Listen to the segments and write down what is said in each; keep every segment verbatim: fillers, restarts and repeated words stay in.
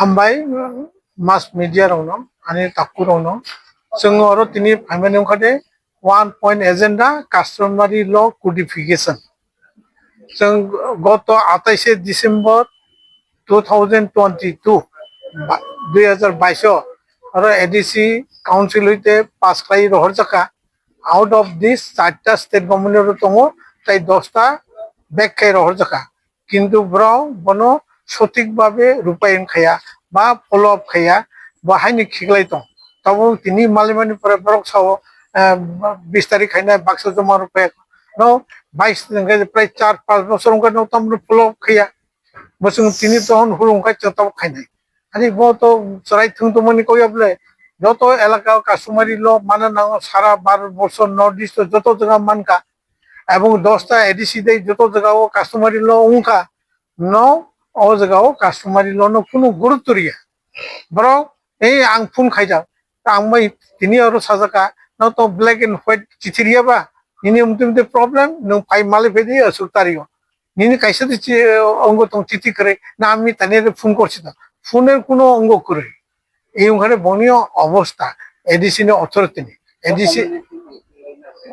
Hambai mass media rokno, ani takhu rokno. Chwng oro tini phaimani wngkha de one point agenda customary law codification. Chwng goto atais December two thousand twenty-two, ba-, dui hazar bais o oro A D C council hoite pass khlai rohorjakha. Out of this, charta state government oro tongo, tai dosta bag khai rohorjakha. Kintu borok bono sothik babe rupayon khaya ba follow up khaya, bo haino khiklai tong. Tabuk tini malimani pore borok sao, eh, bis tarik khaina baksa joma rwphaiyakha. No, bais hwnkhe prai char panch bosor wngkha no tamno follow up khaya. Bo chwng tini tohon hurung khai chwng tabuk khainai. Ani bo to chwrai thwng tongmani kok ya bwle. Joto elaka o customary law mana nango sara Bharat borsho North East o joto jaga mankha. Ebong dosta A D C dei joto jaga o customary law wngkha. No, o jaga o customary law no kunu gurutto riya. Borok, ei ang phone khaijak. Ang bai tini oro sajaka, no to black and white chithi riya ba? Nini umti umti problem, nwng phai mali phai di aswk tario. Nini kaisa de chi-, ongo tong chithi kwrwi, na ami tani re phone korsi to. Phone er kuno ongo kwrwi. Ei wngkhane boni obostha, A D C ni authority ni. A D C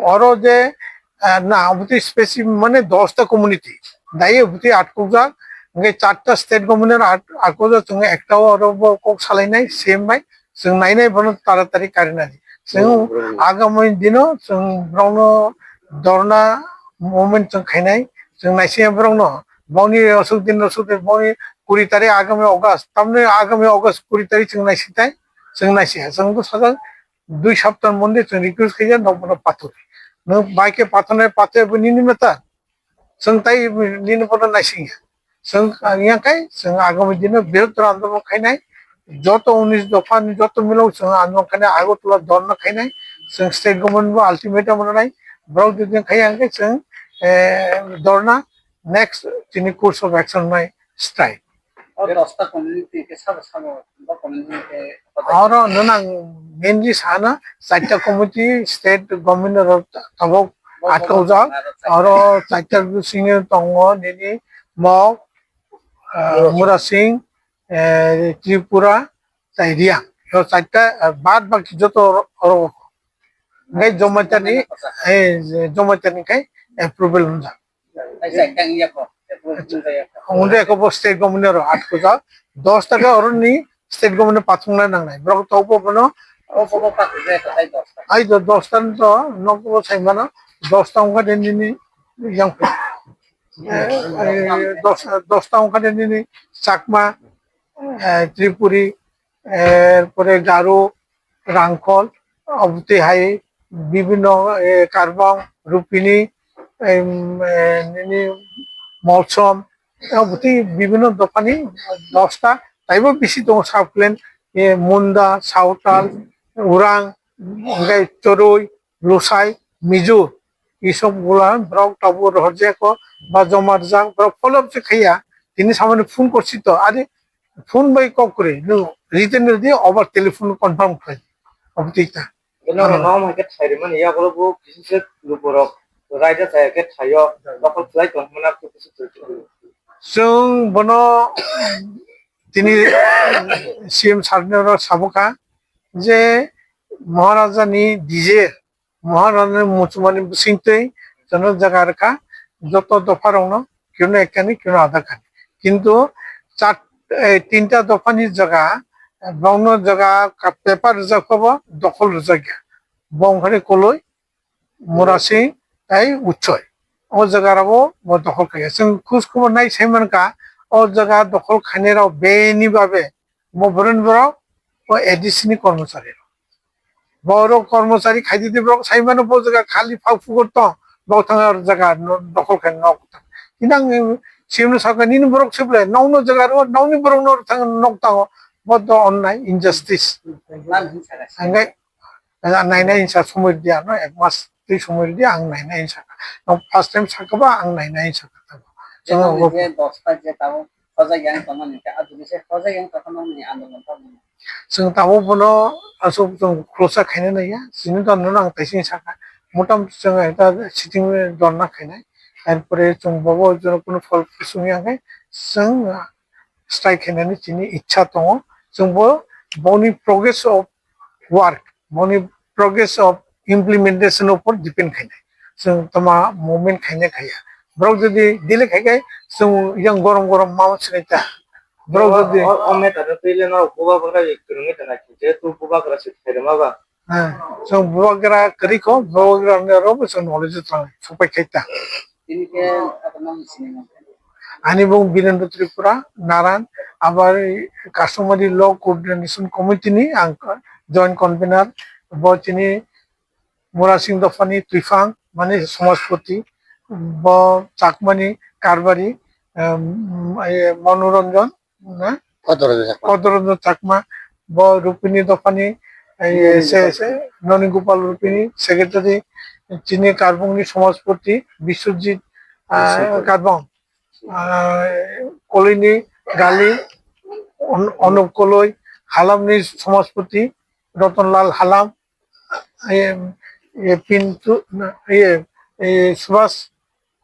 oro je, ah, na, oboti specific mane dosta community. Dai oboti atkokjak, hingke charta state government at-, atkokjak, chwng ekta oro bo kok salainai, C M bai, chwng nainai bono taratari karinani. Chwng agami dino, chwng borokno dorna movement chwng khainai, chwng naisingya borokno. Boni aswk din, aswk din, boni kuri tarik agami August, tamni agami August kuri tarik chwng naisitai, chwng naisiya. Chwng to sajak dui sapta mondi chwng request khaija, nok bono pathor. Nwng bai khe pathornai pathor bo nini mata. Chwng tai nini bono naisingya. Chwng yang khai, chwng agami dino birottor andolon khainai. Joto unis dopha ni joto milok chwng andolon khainai, Agartala dorna khainai. Chwng state government bo ultimatum rwnai. Borok jodi khai yang khe chwng, eh, dorna next chini course of action nai strike. O dosta community ke sabo sabo, bo community ke oro nang mainly sana charta community state government oro tabok atkaujak. Oro charta bisingni tongo nini Mok, ah, Murasing, eh, Tripura, tai Reang. Oro charta, ah, bad baki joto oro, oro. Ngai Jamatia ni, eh, Jamatia ni kai approval hunjak. Hwnde eko bo state government oro atkojak, dos taka oroni state government pathwngna nangnai. Borok to bo bono ai do dos ta to nok bo sai mano, dos ta wngkha de nini yang, eh, dos, dos ta wngkha de nini Chakma, eh, Tripuri, er pore Garo, Rangkhol, obotwi hai bibinno, eh, Karbang, Rupini, em, eh, nini Molsom, obotwi bibinno dophani dosta, taibo bisi tongo sub clan, eh, Munda, Sawtal, Urang, hwnkhe Choroi, Lusai, Mizo, isob gula borok tabuk rohorjak o ba joma rijak, borok follow up se khaiya, tini samani phone korsi to, ari phone bai kok kwrwi, nwng written rwdi, obo telephone confirm khlai, obo twi ta. Eno rwno hwnkhe thai rwmani yagulo bo kisa se lukurok raida chaya khe thaio, dokhol khlai tongmani kisa se. Chwng bono tini C M sir ni oro sabukha je Maharaja ni desire Maharani muchungmani bisingtwi jono jaga rwkha, joto dopharokno kiphilno ekkani, kiphilno adakani. Kintu char, eh, tinta dophani jaga, eh, bongno jaga ka-, paper rwjak phabo dokhol rwjakya. Bo wngkhani Koloi, Murasing, tei Uchoi. O jagarogo bo dokhol khaiya. Chwng khoj khobor nai sai mankha, o jaga dokhol khainairok beni babe bo boroni borok o A D C ni kormochari rok. Borok kormochari khaidi di borok sai mano bo jaga khali phak phukur tong, bo thang ar jaga no-, dokhol khai nok tang. Kinang, eh, C M no sakha nini borok se ble, nokno jaga ro, nokni borok no thang nok tango, bo do onnai injustice. Hingke, eh, nainai hinsa somoi dia no, ek mas twi somoi dia ang nainai hinsa. No first time sakha ba ang nainai hinsa. Chwng je dosta je tamo Hojak yang tongmani khe, ah, jodi se hojak yang tongmani andolon tamo. Chwng tabuk bono aswk chwng khulsa khaina naiya, chini to nono ang taising sakha. Motamoti chwng ekta sitting dorna khainai, er pore chwng bobo jono kunu phol kusung ya khe chwng, ah, strike khainani chini ichha tongo. Chwngbo boni progress of work, boni progress of implementation upor depend khainai. Chwng tama movement khaina khaya. Borok jodi delay khai khai chwng yang gorom gorom ma swnai ta. Borok jodi o, o meta no twi le norok bubagra kwrwngwi tana khe je tu bubagra se khairema ba. Chwng bubagra kwrwi kho, bubagra rok chwng knowledge tong supai khai ta. Ani bung Birendra Tripura, Naran, abar Customary Law Coordination Committee ni ang joint convener, bo chini Murasing dophani Twifang, mane Somajpoti, bo Chakmani Karbari, em, e, Manoranjan, na? Kodorojo Chakma. Kodorojo Chakma, bo Rupini dophani, e, Noni se, Gopal. Se, Noni Gopal Rupini, secretary, chini Karbongni Somajpoti, Biswajit, ah, Biswajit. Karbong. Ah, Kolini Gali, On-, Onop Koloi, Halamni Somajpoti, Rotonlal Halam, e, e, Pintu, na, e, e, Subhas,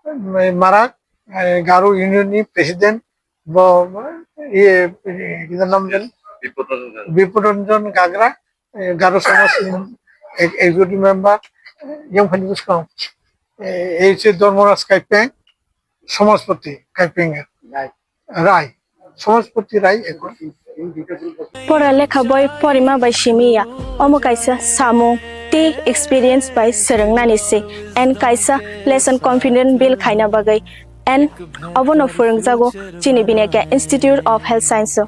e, Marak, e, Garo Union ni President, bo, e, e, ki naam jan? Bipodoranjan. Bipodoranjan Gagra, eh, Garo Samaj ni ek-, executive member, yang phani bwskang, eh, ei se Dharmaraj Kaipeng, Samajpati Kaipeng Rai, Samajpati Rai, ekor. Pora lekha boi porima bai simi ya, omo kaisa samung tei experience bai swrwngnani se, and kaisa lesson confident build khaina bagwi, and obono phwrwngjago chini Binekya Institute of Health Science o.